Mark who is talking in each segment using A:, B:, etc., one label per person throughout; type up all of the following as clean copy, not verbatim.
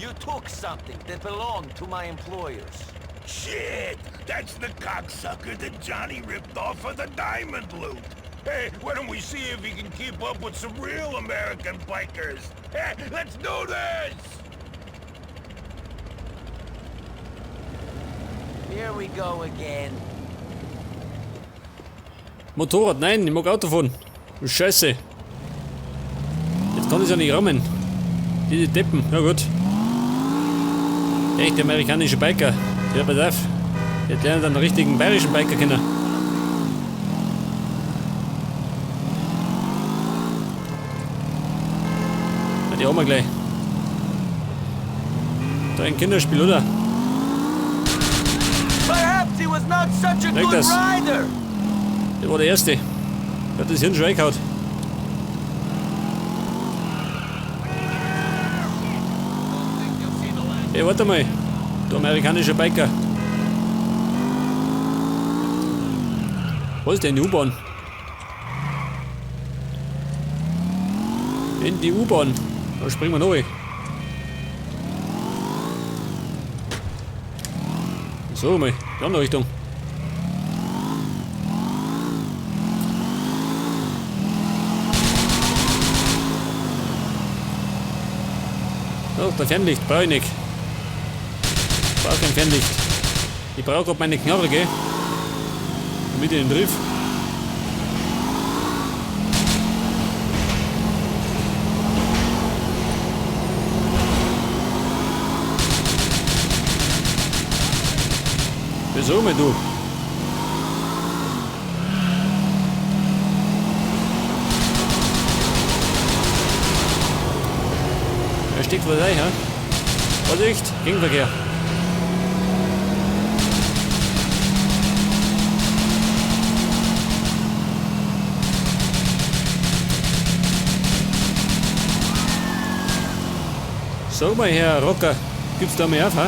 A: You took something that belonged to my employers.
B: Shit! That's the cocksucker that Johnny ripped off for the diamond loot. Hey, why don't we see if he can keep up with some real American bikers? Hey, let's do this!
A: Here we go again.
C: Motorrad, nein, ich mag Auto fahren. Scheiße. Jetzt kann ich ja nicht rammen. Diese Deppen, ja gut. Echt amerikanische Biker. Ja, pass auf. Jetzt lernen dann einen richtigen bayerischen Biker kennen. Ja, die haben wir gleich. Da ein Kinderspiel, oder?
A: Perhaps he was not such a
C: Like
A: good
C: das.
A: rider.
C: Der war der Erste. Der hat das Hirn schon reingehauen. Hey, warte mal. Du amerikanischer Biker. Wo ist denn die U-Bahn? In die U-Bahn. Da springen wir noch rein. So, mal. Die andere Richtung. Oh, der Fernlicht brauche ich nicht. Ich brauche kein Fernlicht. Ich brauche grad meine Knarre, gell? Damit ich den triff. Wieso, mein du? Er steckt was rein, hä? Vorsicht, Gegenverkehr. Sag mal, Herr Rocker, gibt's da mehr auf, hä?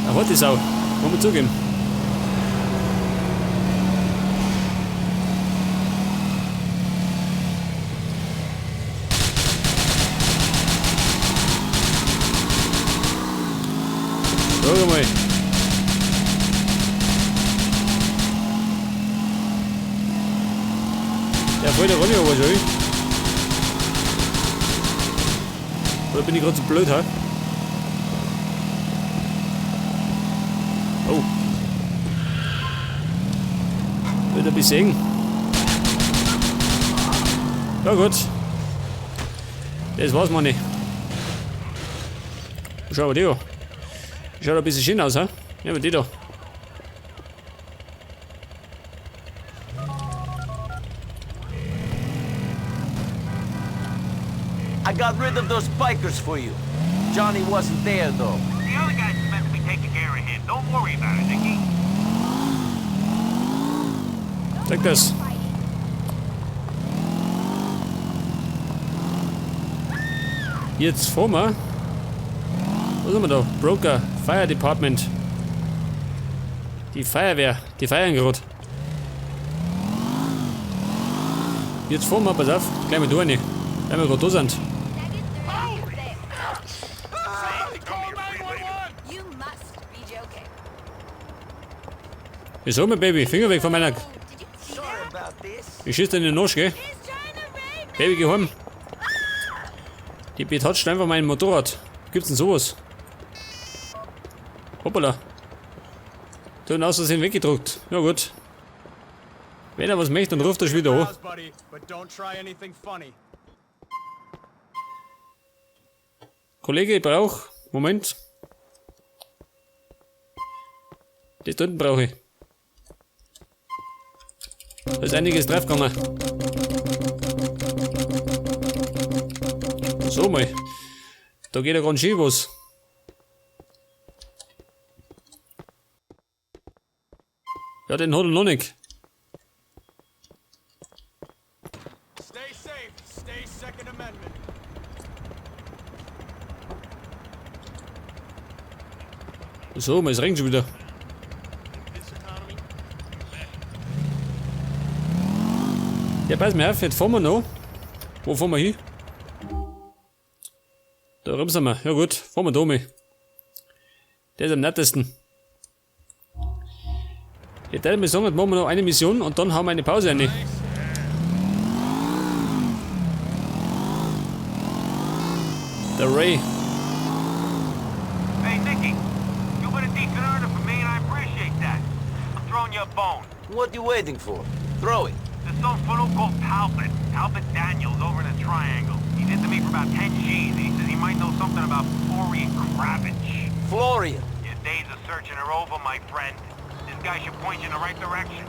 C: Eine harte Sau, muss man zugeben. Sag mal. Der fällt ja gar nicht aber schon. Oder bin ich grad so blöd, hä? Oh. Wird ein bisschen eng. Ja gut. Das war's, Manni. Schau mal die an. Schaut ein bisschen schön aus, hä? Nehmen wir die da.
A: I got rid of those bikers for you. Johnny wasn't there, though.
D: The other guys are meant to be taking care of him. Don't worry about it, Nicky.
C: Zeig das. Jetzt fahren wir. Was haben wir da? Broker, Fire Department. Die Feuerwehr, die feiern grad. Jetzt fahren wir, pass auf, gleich mal da rein. Weil wir grad da sind. Wieso, mein Baby? Finger weg von meiner. Ich schieß dir in den Arsch, gell? Baby, geh heim. Die betatscht einfach mein Motorrad. Gibt's denn sowas? Hoppala. Da aus Versehen weggedruckt. Ja gut. Wenn er was möchte, dann ruft er schon wieder an. Kollege, ich brauch. Moment. Das da unten brauche ich. Da ist einiges draufgegangen. So mal. Da geht ja ganz schön was. Ja, den hat er noch nicht.
E: Stay safe, stay Second Amendment.
C: So, es regnet schon wieder. Ja, pass mir auf, jetzt fahren wir noch. Wo fahren wir hin? Da rum sind wir. Ja gut, fahren wir da mal. Der ist am nettesten. Jetzt würde ich mal sagen, jetzt machen wir noch eine Mission und dann haben wir eine Pause rein. Der Ray.
D: Hey, Nicky, you've been a decent earner for me, and I appreciate that. I'm throwing you a bone.
A: What you waiting for? Throw it.
D: There's some fool called Talbot. Talbot Daniels over in the Triangle. He's into me for about 10 G's, and he says he might know something about Florian Kravitch.
A: Florian.
D: Your days of searching are over, my friend. This guy should point you in the right direction.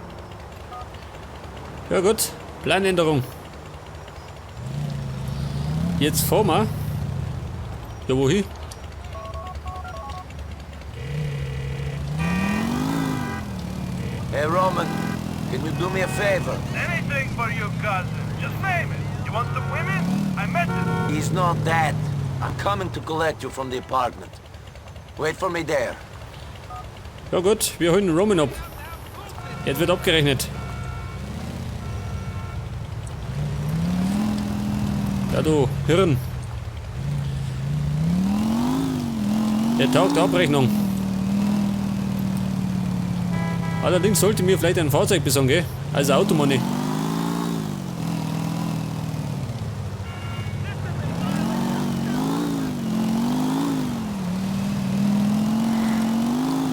C: Ja gut, Planänderung. Jetzt fahren wir. Ja, wohin?
A: Hey, Roman, can you do me a favor?
D: Anything for you, cousin. Just name it. You want some women? I met this...
A: He's not dead. I'm coming to collect you from the apartment. Wait for me there.
C: Ja gut, wir holen Roman ab. Jetzt wird abgerechnet. Ja du, Hirn. Der Tag der Abrechnung. Allerdings sollte mir vielleicht ein Fahrzeug besorgen, gell? Also Auto meine ich.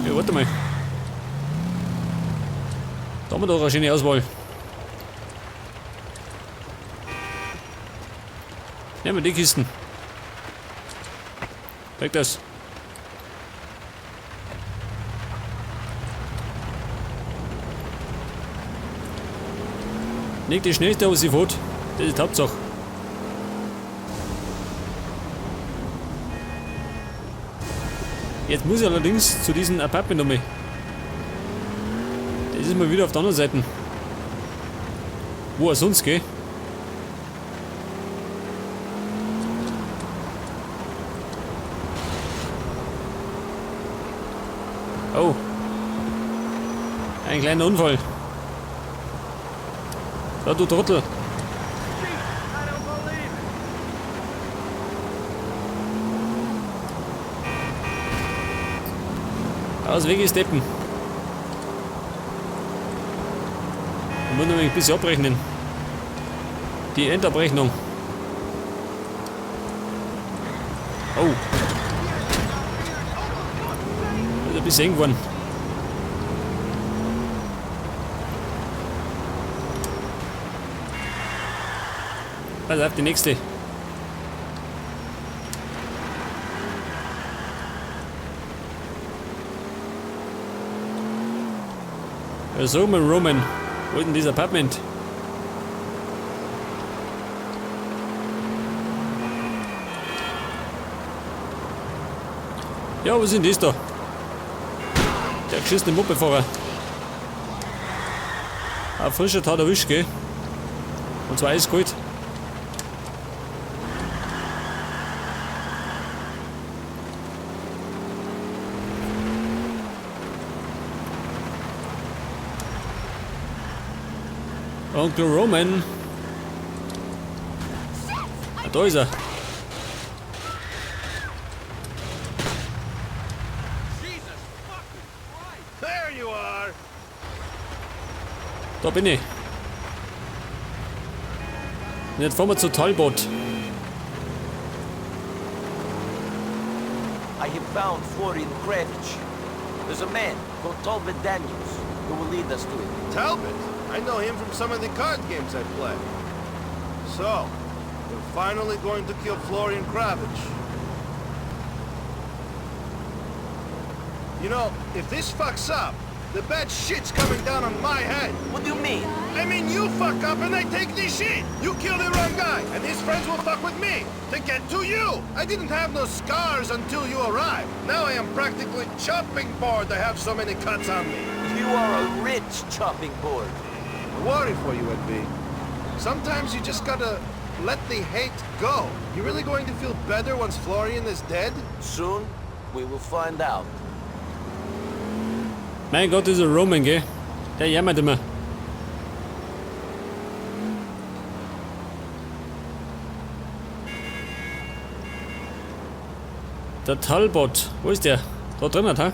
C: Ja, warte mal. Da haben wir doch eine schöne Auswahl. Nehmen wir die Kisten. Weg das. Nicht die schnellste, aber sie fährt. Das ist die Hauptsache. Jetzt muss ich allerdings zu diesem Apartment nochmal. Das ist mal wieder auf der anderen Seite. Wo er sonst, gell? Oh. Ein kleiner Unfall. Da, du Trottel. Aus Weg ist Deppen. Ich muss noch ein bisschen abrechnen. Die Endabrechnung. Oh. Das ist ein bisschen eng geworden. Also auf die nächste. Ja, sag mal, Roman, wo ist denn dieses Apartment? Ja, was ist denn das da? Der geschissene Mopedfahrer. Ein frischer Tat erwischt, gell? Und zwar eiskalt. Onkel Roman. Ah, da ist er.
B: There you are.
C: Da bin ich. Und jetzt fahren wir zu Talbot.
A: I have found Florian Kravitch. There's a man called Talbot Daniels who will lead us to him.
B: Talbot? I know him from some of the card games I play. So, we're finally going to kill Florian Kravitch. You know, if this fucks up, the bad shit's coming down on my head.
A: What do you mean?
B: I mean, you fuck up and I take the shit. You kill the wrong guy, and his friends will fuck with me to get to you. I didn't have no scars until you arrived. Now I am practically chopping board. I have so many cuts on me.
A: You are a rich chopping board.
B: I worry for you, NB. Sometimes you just got to let the hate go. You really going to feel better once Florian is dead?
A: Soon, we will find out.
C: Mein Gott, dieser Roman, gell? Der jammert immer. Der Talbot. Wo ist der? Da drinnen, ha?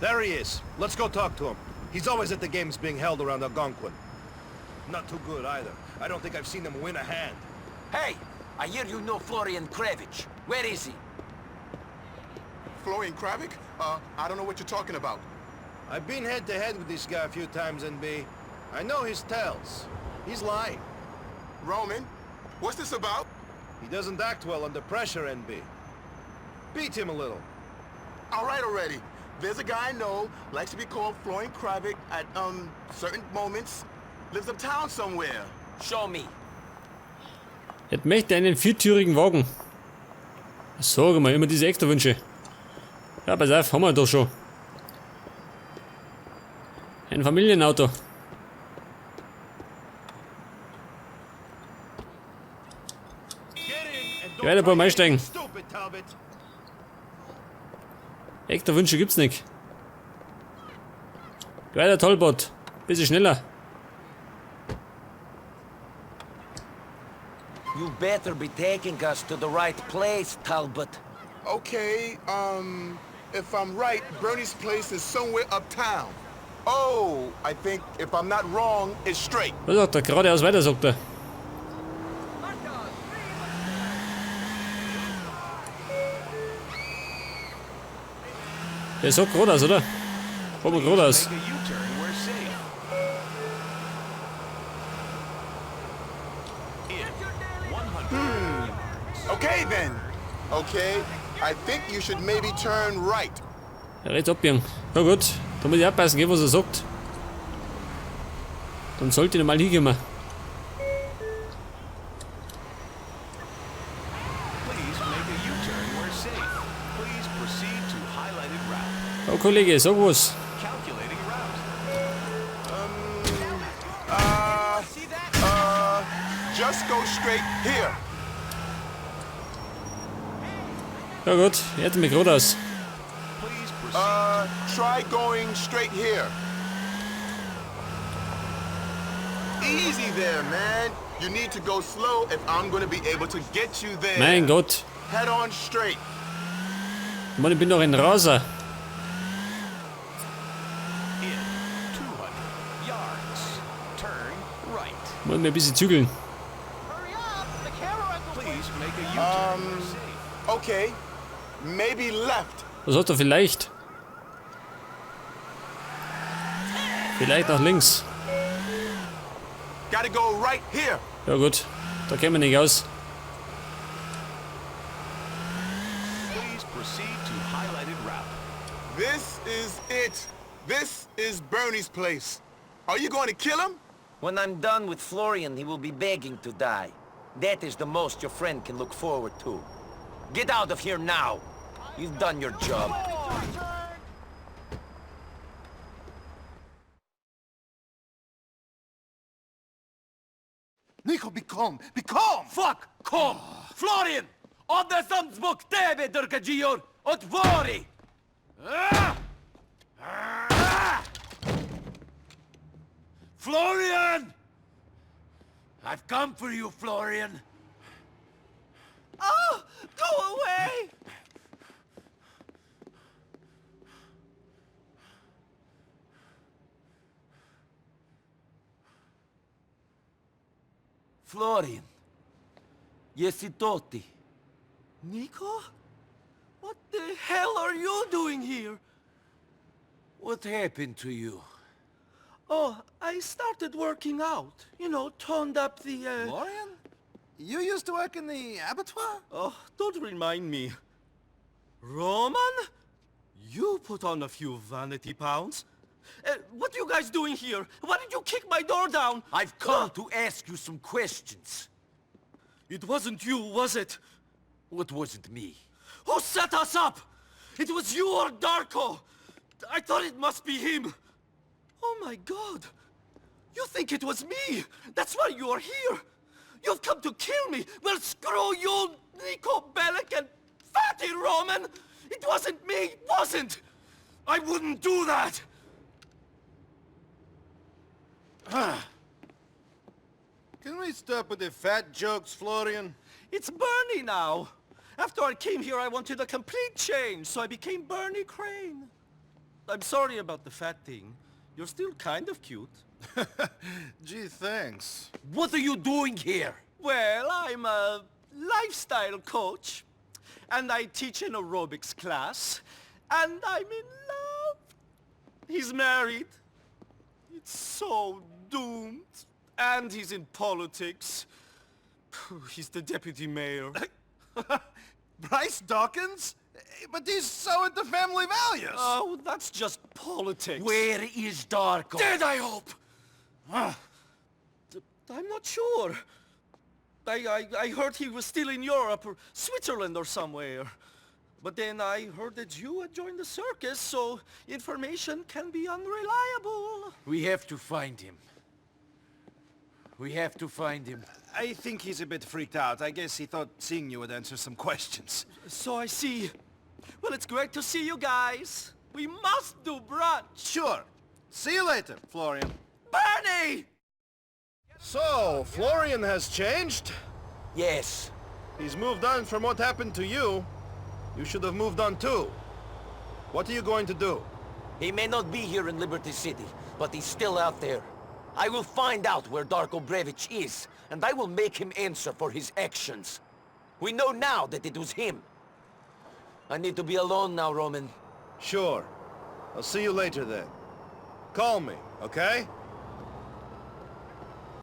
F: There he is. Let's go talk to him. He's always at the games being held around Algonquin. Not too good either. I don't think I've seen him win a hand.
A: Hey, I hear you know Florian Kravich. Where is he?
G: Florian Kravik? I don't know what you're talking about.
F: I've been head to head with this guy a few times, NB. I know his tells. He's lying.
G: Roman, what's this about?
F: He doesn't act well under pressure, NB. Beat him a little.
G: All right already. There's a guy I know, likes to be called Florian Kravik at, certain moments. Lives uptown somewhere.
A: Show me.
C: Jetzt möchte einen viertürigen Wagen. Sag mal, immer diese Extrawünsche. Ja, pass auf, haben wir doch schon. Ein Familienauto. Ich werde wohl mal einsteigen. Extrawünsche gibt's nicht. Weiter, Talbot. Bisschen schneller.
A: You better be taking us to the right place, Talbot.
G: Okay, if I'm right, Bernie's place is somewhere uptown. Oh, I think if I'm not wrong, it's straight.
C: Was sagt er? Geradeaus weiter, sagt er. Der sagt geradeaus, oder? Fahren wir geradeaus.
G: Okay then. Okay, I think you should maybe turn right.
C: Ja, rechts abbiegen. Na gut, da muss ich aufpassen, gell, was er sagt. Dann sollte ich noch mal hinkommen. Oh Kollege, sag was.
G: Just go straight here.
C: Ja gut, jetzt mich geradeaus.
G: Try going straight here. Easy there, man. You need to go slow if I'm going to be able to get you there.
C: Mein Gott.
G: Head on straight.
C: Mann, ich bin doch ein Raser. Muss mir ein bisschen zügeln.
G: Okay. Maybe left.
C: Was hat er vielleicht? Vielleicht nach links.
G: Gotta go right here.
C: Ja gut, da kämen wir nicht aus.
G: This is it. This is Bernie's place. Are you going to kill him?
A: When I'm done with Florian, he will be begging to die. That is the most your friend can look forward to. Get out of here now. You've done your job.
F: Niko, be calm. Be calm!
A: Fuck! Kom! Florian! Odne sam zbog tebe, Drkađijor! Otvori! Florian! I've come for you, Florian.
E: Oh, go away!
A: Florian. Jesi to ti?
E: Niko? What the hell are you doing here?
A: What happened to you?
E: Oh, I started working out. You know, toned up the,
F: Florian? You used to work in the abattoir?
E: Oh, don't remind me. Roman? You put on a few vanity pounds. What are you guys doing here? Why did you kick my door down?
A: I've come to ask you some questions.
E: It wasn't you, was it?
A: What wasn't me?
E: Who set us up? It was you or Darko! I thought it must be him! Oh my god! You think it was me! That's why you are here! You've come to kill me! Well, screw you, Niko Bellic and Fatty Roman! It wasn't me, it wasn't! I wouldn't do that!
F: Can we stop with the fat jokes, Florian?
E: It's Bernie now. After I came here, I wanted a complete change, so I became Bernie Crane. I'm sorry about the fat thing. You're still kind of cute.
F: Gee, thanks.
A: What are you doing here?
E: Well, I'm a lifestyle coach, and I teach an aerobics class, and I'm in love. He's married. It's so doomed. And he's in politics. He's the deputy mayor.
F: Bryce Dawkins? But he's so into family values.
E: Oh, that's just politics.
A: Where is Darko?
E: Dead, I hope! Ah. I'm not sure. I heard he was still in Europe or Switzerland or somewhere. But then I heard that you had joined the circus, so information can be unreliable.
A: We have to find him. We have to find him.
F: I think he's a bit freaked out. I guess he thought seeing you would answer some questions.
E: So I see. Well, it's great to see you guys. We must do brunch.
F: Sure. See you later, Florian.
E: Bernie!
F: So, Florian has changed?
A: Yes.
F: He's moved on from what happened to you. You should have moved on too. What are you going to do?
A: He may not be here in Liberty City, but he's still out there. I will find out where Darko Brevic is, and I will make him answer for his actions. We know now that it was him. I need to be alone now, Roman.
F: Sure. I'll see you later then. Call me, okay?